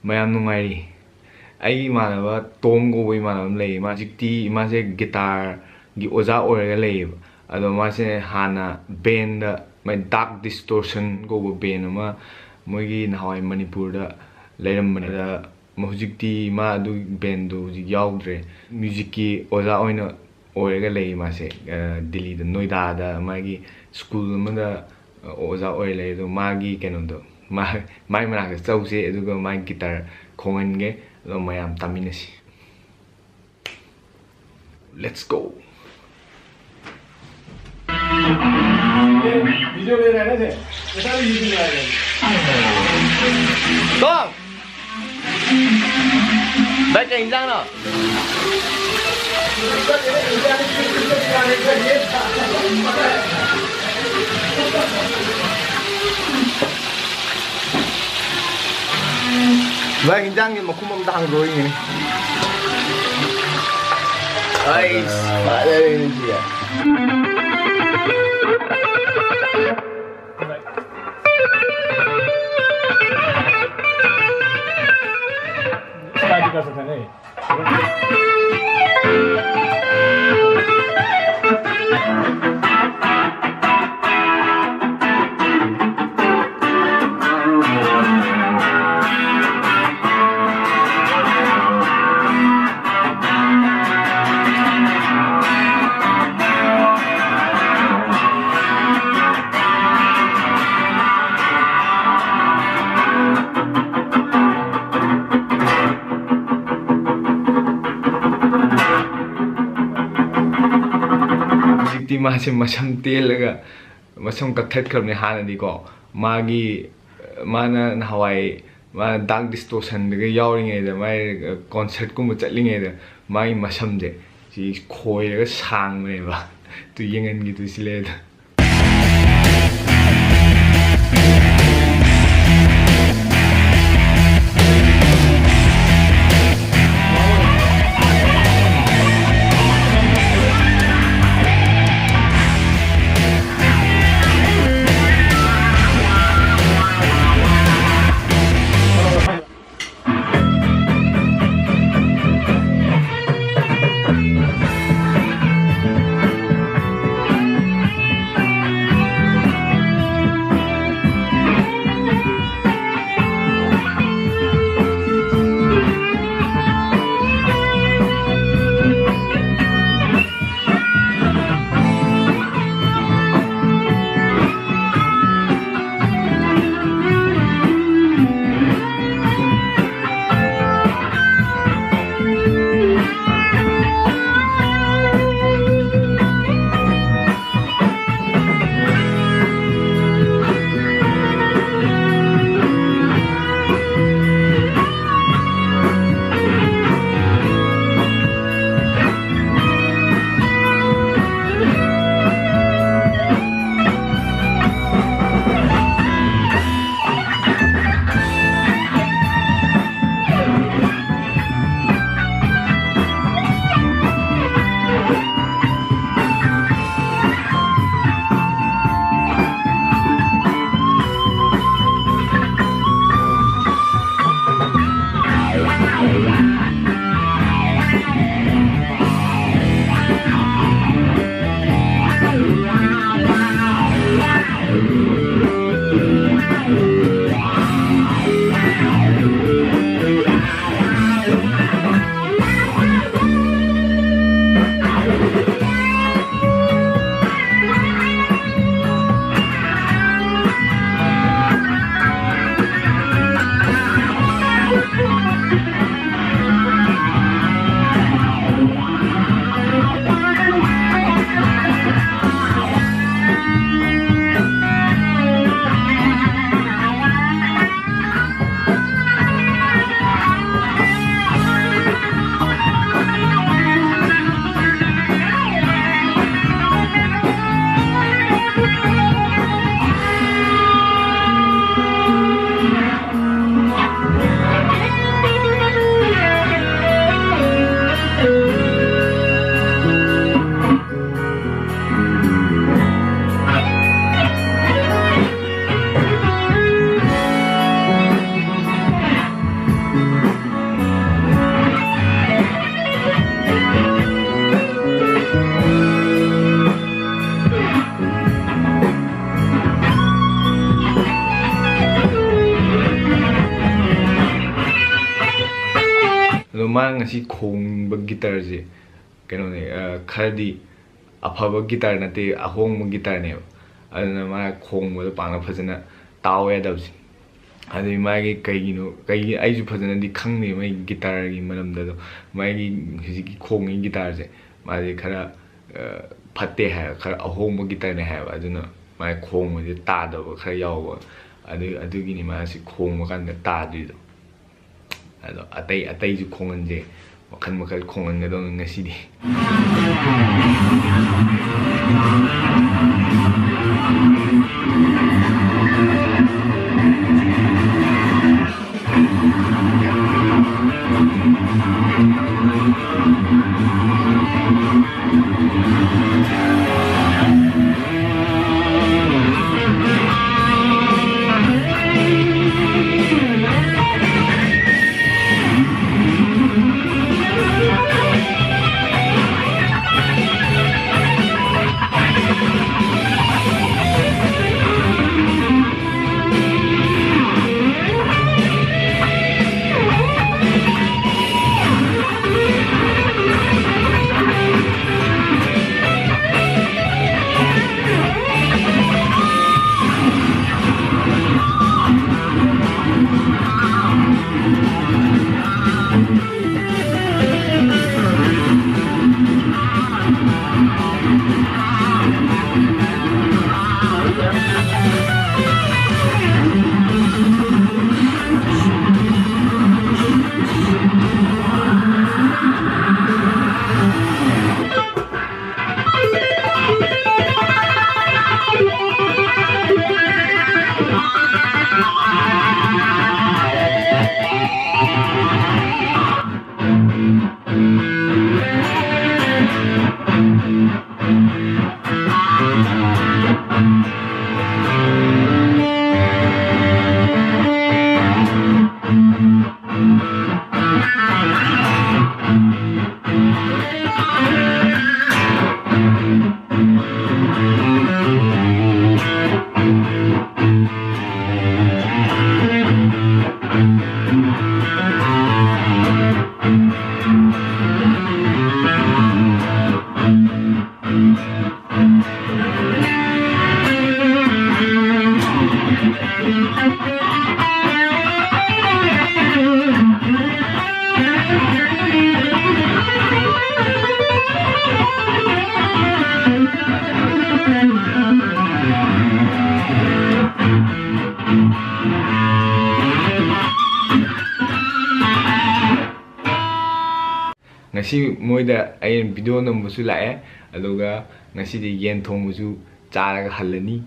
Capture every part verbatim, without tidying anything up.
ꯃꯌꯥꯝ ꯅꯨꯡꯉꯥꯏꯔꯤ꯫ ꯑꯩꯒꯤ ꯏꯃꯥꯟꯅꯕ ꯇꯣꯝ ꯀꯧꯕ ꯏꯃꯥꯟꯅꯕ ꯑꯃ ꯂꯩꯌꯦ꯫ ꯃꯥ ꯍꯧꯖꯤꯛꯇꯤ ꯃꯥꯁꯦ ꯒꯤꯇꯥꯔꯒꯤ ꯑꯣꯖꯥ ꯑꯣꯏꯔꯒ ꯂꯩꯌꯦꯕ꯫ ꯑꯗꯣ ꯃꯥꯁꯦ ꯍꯥꯟꯅ ꯕꯦꯟꯗ, ꯃꯥꯏ ꯗꯥꯛ ꯗꯤꯁꯇꯣꯔꯁꯟ ꯀꯧꯕ ꯕꯦꯟ ꯑꯃ ꯃꯣꯏꯒꯤ ꯅꯍꯥꯟꯋꯥꯏ ꯃꯅꯤꯄꯨꯔꯗ ꯂꯩꯔꯝꯕꯅꯦ꯫ ꯑꯗ ꯃ-, ꯍꯧꯖꯤꯛꯇꯤ ꯃꯥ ꯑꯗꯨ ꯕꯦꯟꯗꯣ ꯍꯧꯖꯤꯛ ꯌꯥꯎꯗ꯭ꯔꯦ꯫ ꯃ꯭ꯌꯨꯖꯤꯛꯀꯤ ꯑꯣꯖꯥ ꯑꯣꯏꯅ ꯑꯣꯏꯔꯒ ꯂꯩ ꯃꯥꯁꯦ꯫ ꯑ, ꯗꯤꯜꯂꯤꯗ, ꯅꯣꯏꯗꯥꯗ ꯃꯥꯒꯤ ꯁ꯭ꯀꯨꯜ ꯑꯃꯗ, ꯑ, ꯑꯣꯖꯥ ꯑꯣꯏꯔ ꯂꯩ꯫ ꯑꯗꯣ ꯃꯥꯒꯤ ꯀꯩꯅꯣꯗꯣ, ꯃꯥ, ꯃꯥꯏ ꯃꯅꯥꯛꯇ ꯆꯧꯁꯦ, ꯑꯗꯨꯒ ꯃꯥꯒꯤ ꯒꯤꯇꯥꯔ ꯈꯣꯡꯍꯟꯒꯦ, ꯑꯗꯣ ꯃꯌꯥꯝ ꯇꯥꯃꯤꯟꯅꯁꯤ꯫ Let's go! ꯚꯥꯏ, ꯀꯩ ꯏꯟꯖꯥꯡꯅꯣ? ꯚꯥꯏ, ꯏꯟꯖꯥꯡꯒꯤ ꯃꯈꯨꯝ ꯑꯝꯇ ꯍꯥꯡꯗꯣꯛꯏꯅꯦ꯫ ꯑꯩꯁ, ꯐꯖꯔꯦꯅꯦ ꯁꯤꯗꯤ꯫ ꯍꯧꯖꯤꯛꯇꯤ ꯃꯥꯁꯦ ꯃꯁꯝ ꯇꯦꯜꯂꯒ ꯃꯁꯝ ꯀꯛꯊꯠꯈ꯭ꯔꯕꯅꯦ꯫ ꯍꯥꯟꯅꯗꯤꯀꯣ, ꯃꯥꯒꯤ, ꯃꯥꯅ ꯅꯍꯥꯟꯋꯥꯏ, ꯃꯥꯅ ꯗꯥꯛ ꯗꯤꯁꯇꯣꯔꯁꯟꯗꯒ ꯌꯥꯎꯔꯤꯉꯩꯗ, ꯃꯥꯏ ꯀꯣꯟꯁꯔꯠꯀꯨꯝꯕ ꯆꯠꯂꯤꯉꯩꯗ ꯃꯥꯒꯤ ꯃꯁꯝꯁꯦ ꯁꯤ ꯈꯣꯏꯔꯒ ꯁꯥꯡꯕꯅꯦꯕ꯫ ꯑꯗꯨ ꯌꯦꯡꯍꯟꯒꯦ, ꯑꯗꯨ ꯁꯤ ꯂꯩ ꯑꯗꯣ꯫ ꯃꯥꯅ ꯉꯁꯤ ꯈꯣꯡꯕ ꯒꯤꯇꯔꯁꯦ ꯀꯩꯅꯣꯅꯦ, ꯑ, ꯈꯔꯗꯤ ꯑꯐꯕ ꯒꯤꯇꯥꯔ ꯅꯠꯇꯦ, ꯑꯍꯣꯡꯕ ꯒꯤꯇꯥꯔꯅꯦꯕ꯫ ꯑꯗꯨꯅ ꯃꯥ ꯈꯣꯡꯕꯗꯣ ꯄꯥꯛꯅ ꯐꯖꯅ ꯇꯥꯎ ꯌꯥꯗꯕꯁꯦ꯫ ꯑꯗꯨꯗꯤ ꯃꯥꯒꯤ ꯀꯩꯒꯤꯅꯣ, ꯀꯩꯒꯤ, ꯑꯩꯁꯨ ꯐꯖꯅꯗꯤ ꯈꯪꯗꯦ ꯃꯥꯒꯤ ꯒꯤꯇꯥꯔꯒꯤ ꯃꯔꯝꯗ꯫ ꯑꯗꯣ ꯃꯥꯒꯤ ꯍꯧꯖꯤꯛꯀꯤ ꯈꯣꯡꯉꯤ ꯒꯤꯇꯥꯔꯁꯦ, ꯃꯥꯁꯦ ꯈꯔ, ꯑ, ꯐꯠꯇꯦ ꯍꯥꯏꯕ, ꯈꯔ ꯑꯍꯣꯡꯕ ꯒꯤꯇꯥꯔꯅꯦ ꯍꯥꯏꯕ꯫ ꯑꯗꯨꯅ ꯃꯥꯒꯤ ꯈꯣꯡꯕꯁꯦ ꯇꯥꯗꯕ ꯈꯔ ꯌꯥꯎꯕ꯫ ꯑꯗꯨ, ꯑꯗꯨꯒꯤꯅꯤ ꯃꯥꯁꯤ ꯈꯣꯡꯕ ꯀꯥꯟꯗ ꯇꯥꯗ꯭ꯔꯤꯗꯣ꯫ ꯑꯗꯣ ꯑꯇꯩ, ꯑꯇꯩꯁꯨ ꯈꯣꯡꯍꯟꯁꯦ, ꯃꯈꯜ ꯃꯈꯜ ꯈꯣꯡꯍꯟꯒꯗꯧꯅꯤ ꯉꯁꯤꯗꯤ꯫ ꯉꯁꯤ ꯃꯣꯏꯗ ꯑꯩꯅ video ꯅꯝꯕꯁꯨ ꯂꯥꯛꯑꯦ, ꯑꯗꯨꯒ ꯉꯁꯤꯗꯤ ꯌꯦꯟ ꯊꯣꯡꯕꯁꯨ ꯆꯥꯔꯒ ꯍꯜꯂꯅꯤ꯫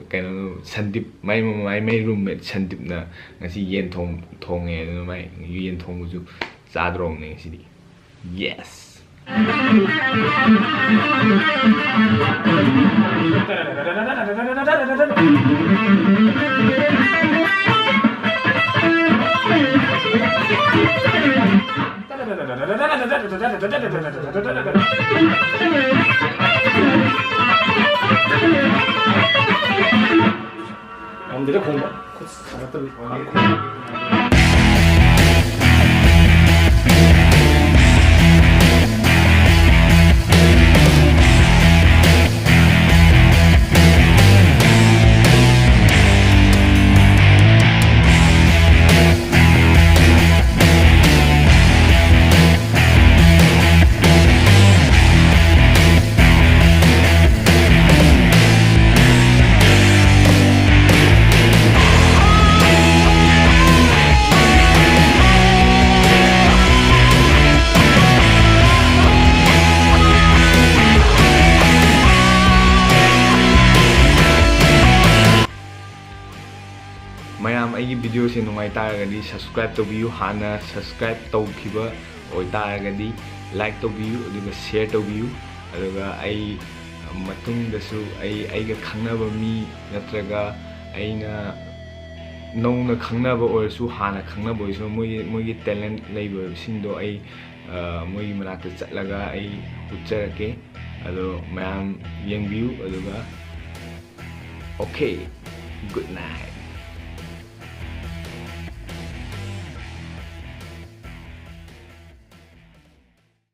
ꯀꯩꯅꯣ, ꯁꯟꯗꯤꯞ, ꯃꯥꯏ, ꯃꯥꯏ, ꯃꯥꯏ roommate ꯁꯟꯗꯤꯞꯅ ꯉꯁꯤ ꯌꯦꯟ ꯊꯣꯡ-, ꯊꯣꯡꯉꯦ, ꯑꯗꯨꯅ ꯃꯥꯏ ꯌꯦꯟ ꯊꯣꯡꯕꯁꯨ ꯆꯥꯗ꯭ꯔꯣꯕꯅꯦ ꯉꯁꯤꯗꯤ꯫ Yes! ꯉꯝꯗꯦꯗ ꯈꯣꯡꯕ꯫ ꯈꯨꯠ ꯁꯥꯒꯠꯇꯕꯤ꯫ ꯃꯌꯥꯝ, ꯑꯩꯒꯤ videoꯁꯦ ꯅꯨꯡꯉꯥꯏ ꯇꯥꯔꯒꯗꯤ subscribe ꯇꯧꯕꯤꯌꯨ꯫ ꯍꯥꯟꯅ subscribe ꯇꯧꯈꯤꯕ ꯑꯣꯏꯇꯥꯔꯒꯗꯤ like ꯇꯧꯕꯤꯌꯨ, ꯑꯗꯨꯒ share ꯇꯧꯕꯤꯌꯨ꯫ ꯑꯗꯨꯒ ꯑꯩ ꯃꯇꯨꯡꯗꯁꯨ ꯑꯩ, ꯑꯩꯒ ꯈꯪꯅꯕ ꯃꯤ ꯅꯠꯇ꯭ꯔꯒ ꯑꯩꯅ ꯅꯧꯅ ꯈꯪꯅꯕ ꯑꯣꯏꯔꯁꯨ, ꯍꯥꯟꯅ ꯈꯪꯅꯕ ꯑꯣꯏꯔꯁꯨ, ꯃꯣꯏꯒꯤ, ꯃꯣꯏꯒꯤ talent ꯂꯩꯕꯁꯤꯡꯗꯣ ꯑꯩ, ꯑ, ꯃꯣꯏꯒꯤ ꯃꯅꯥꯛꯇ ꯆꯠꯂꯒ ꯑꯩ ꯎꯠꯆꯔꯛꯀꯦ꯫ ꯑꯗꯣ ꯃꯌꯥꯝ ꯌꯦꯡꯕꯤꯌꯨ, ꯑꯗꯨꯒ okay, good night꯫